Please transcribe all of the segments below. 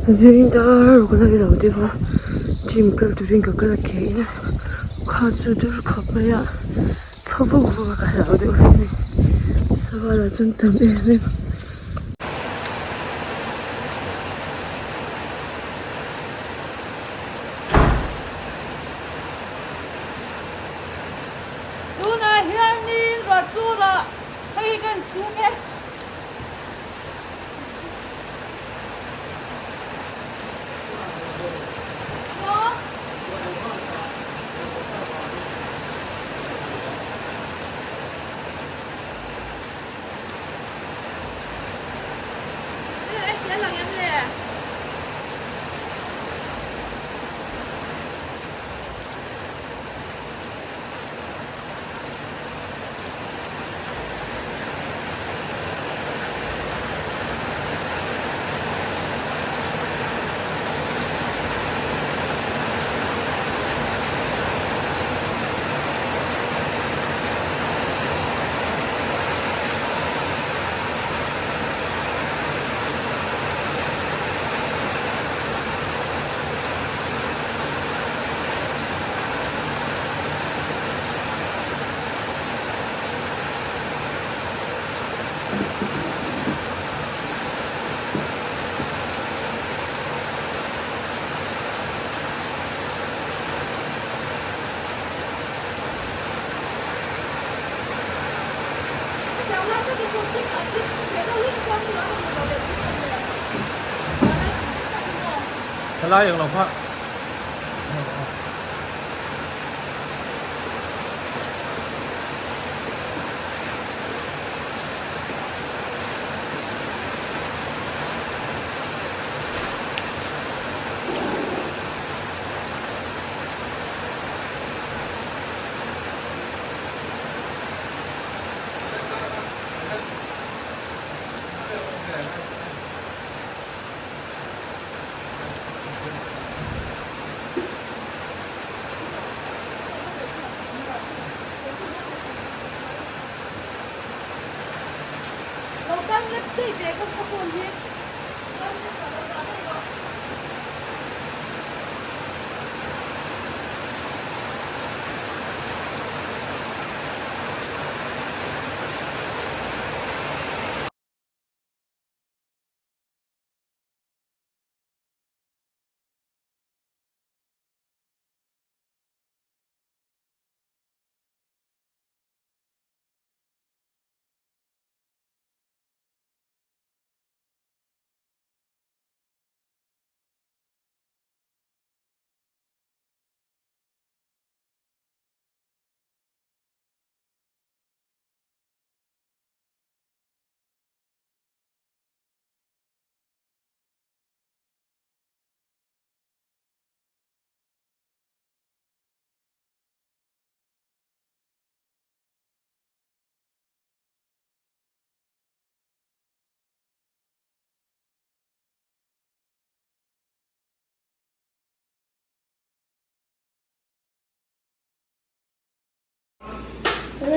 Zing dar ruk la ilo deuh a gym kal turin ka kal a ke in a kha chu dur khawp mai a thaw vak vak a ka hlau deuh hle a ni sava lah chu an tam em em. Tunah hianin ruah churah hei hi kan chhung e. Thalai ang lo kha.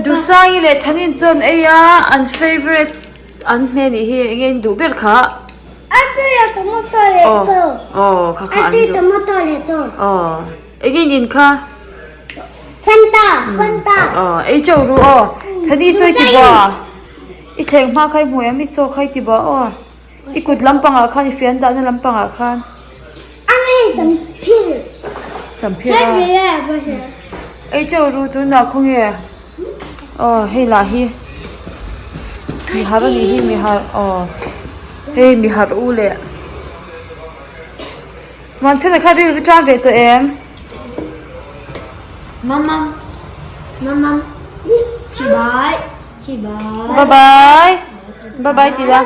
Dusangi leh Thanin chuan ei a an favourite an hmeh nih hi eng nge in duh ber kha aw aw kha kha an duh aw eng nge in in kha aw ei chauh ru aw Thani chu i ti bawk a i thleng hma kha i hmu em i chaw kha i ti bawk aw i kut lampangah khan i fian dahna lampangah khan. Samphir a ei chauh ru tunah khawnge aw hei lah hi mi har a nih hi mi har aw hei mi har u leh Muanchhana kha rilru tan ve tawh em? Bye bye bye bye ti la.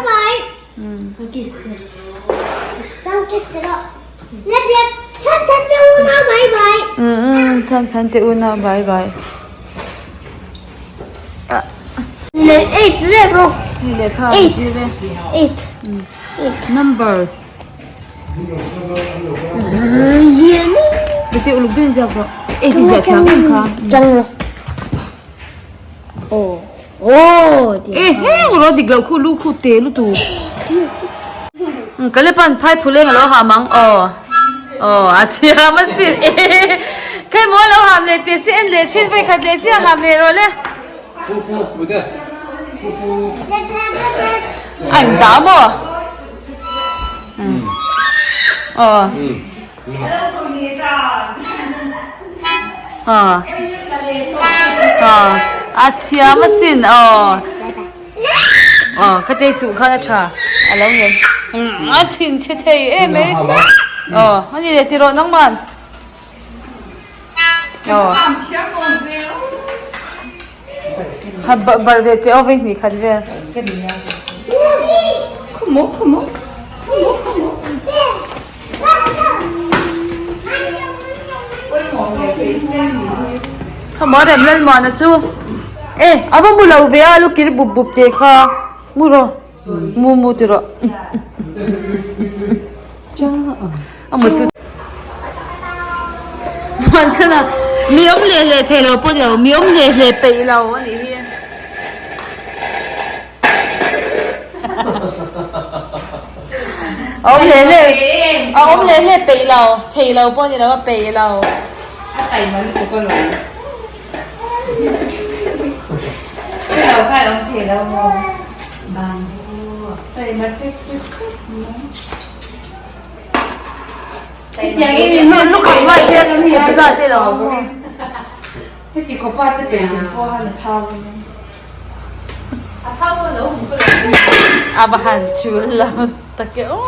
Chhan chhan te una bye bye. Numbers. Bete uluk deuhin ziak rawh. Eight hi ziah thiam em kha. E heng rawh dik loh khu lu khu te lutuk. Kalepan phai phuleng alo ham ang aw aw a thiam a sin khe maw lo ham leh teh se en leh chin vawi khat leh chiah ham leh rawh le. A in dah maw aw aw a thiam a sin aw. Aw ka te chuh khan a tha a lo ngen a thin chhe thei em e aw a ni leh tiraw nangman aw ha bar ve teh aw vei hnih khat vel Khawmaw rem Lalmuana chu e a va mu lo ve a lu kir bup bup teh kha mu rawh mu mu ti rawh a mu chu muan chhan a mi awm leh hleh thei lo pawh ni lo mi awm hleh hleh peih lo a nih hi. A awm hle hle a awm hle hle peih lo thei lo pawh ni lo a peih lo. A taima lutuk a lawm. Chelo khan awm thei lo maw? Bamboo. Taima chek chek khawp mai. Hetiang em em hian lukham ngai te a za te lo. Heti khawpa che tel chung pawh han a thau a nia. A thau pawh lo hmu ka lo hmu. A va han chul lo tak e aw.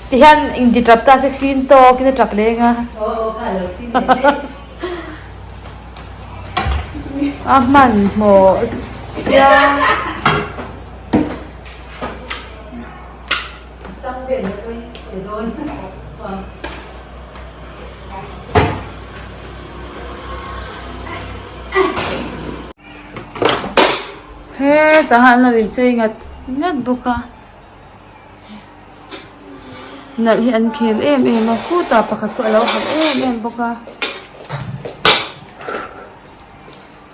Tihian inti tap ta se sin tawk in a tap leng a. Aw aw kha lo sin leh daih. A hmanhmawh sia. Hetah hian an lo inchei ngat ngat bawk a nalh hi an khel em em a khutah pakhat pawh a lo harh em em bawk a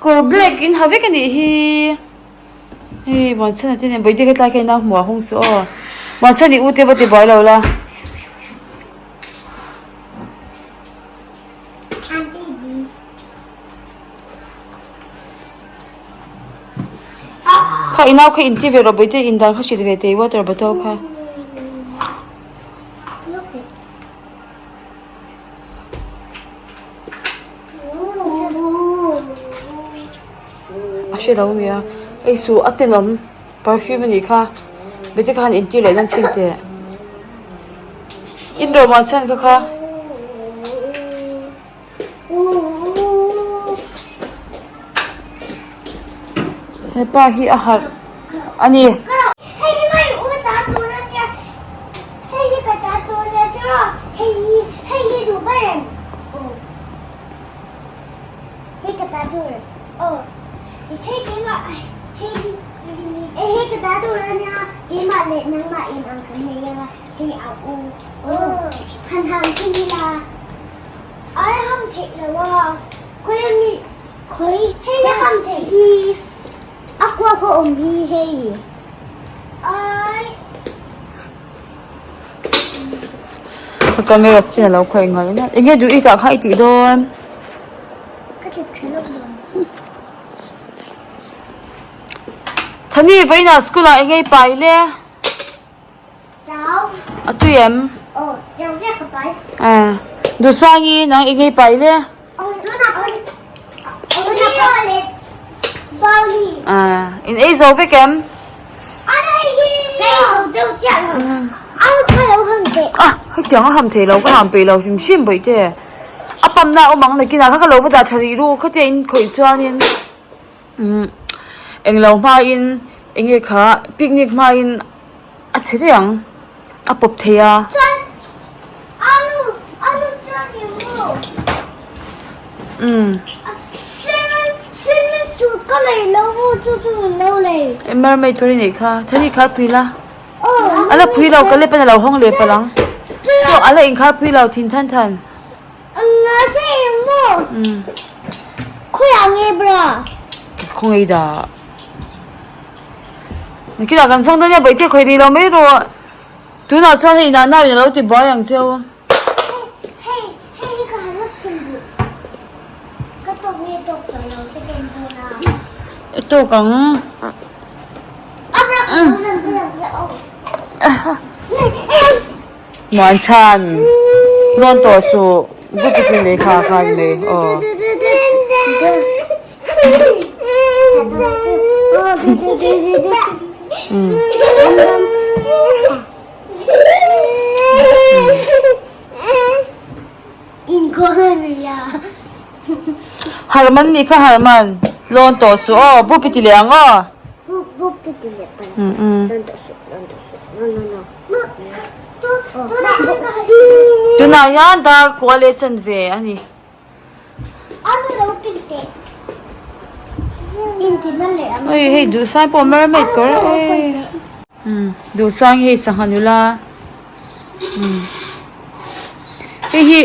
kawr black in ha vek a nih hi. Hei Muanchhana te nen Bawihte ka tlai kha inau hmuh a hung chu aw. Muanchhana i u te va ti buai lo la. Kha inau kha inti ve rawh Bawihte indan kha hrilh ve teh water bottle kha. A hre lo nia ei suh a tenawm perfume a nih kha bete khan intir leh dawn chhin teh in rawh chhan kha kha. Hepa hi a harh a ni. Camera sin alo khawih nghal eng enge duh i tah kha i tih dawn. Thani vawiinah school ah enge i pai le? A tui em? Duhsangi nang enge i pai le? In ei zo vek em? Hetiang a ham thei lo ka ham peih lo hrim hrim bawihte. A pamna a awm ang nakinah kha ka lo va dah tha rih ru khatia in khawih chuanin umm englo hmain enge kha picnic hmain a chhe daih ang a pawp thei a. Umm mermaid ka rin eih kha thani khar pui la. A la phui lo ka lep in a lo hawng leh palh ang saw a la inkhar phui lo thin than than. Khawngaih dah. Nakinah kan zawng dawn nia bawihte khawi rih lo mai rawh. Tunah chuan hei inah nauin a lo ti buai ang che u. I tawk ang. Muan chhan rawn tawh suh bupi chu lehkha khan mai aw. Harman nih kha Harman lawn tawh suh aw bupi ti leh ang aw. Tunah hian dar kua leh chanve a ni. Oi hei duhsang pawh mermaid kawr e umm duhsang hi hei sangha nula umm hei hi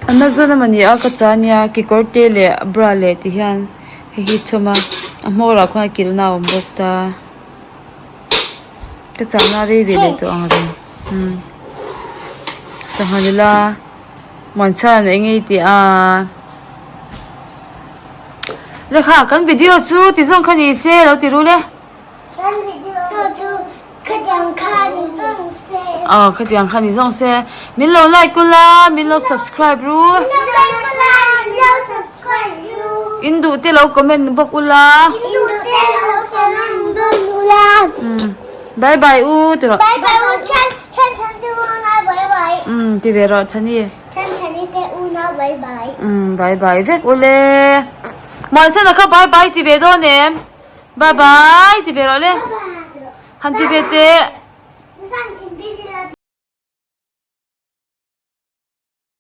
amazon a mawni a ka chah ania kekawr te leh bra leh ti hian hei hi chhawm a a hmawr ah khuan a kilhna a awm bawk ta ka chahna rei ve leh tawh ang reng umm sangha nula. Muanchhan eng nge i tih a? Lekha kan video chu ti zawng kha ni se lo ti rul e. Kan video chu khatiang kha ni zawng se. Aw khatiang kha ni zawng se. Min lo like ula, min lo subscribe ru. Min lo like ula, min lo subscribe ru. In duh te lo comment bawk ula. In duh te lo comment bawk ula. Bye bye u ti rawh. Bye bye u chan chan chan te unau bye bye. Umm ti ve rawh Thani. Chan chani te unau bye bye. Umm bye bye vek ule. Muanchana kha bye bye ti ve dawn em? Bye bye ti ve rawh le. Han ti ve teh.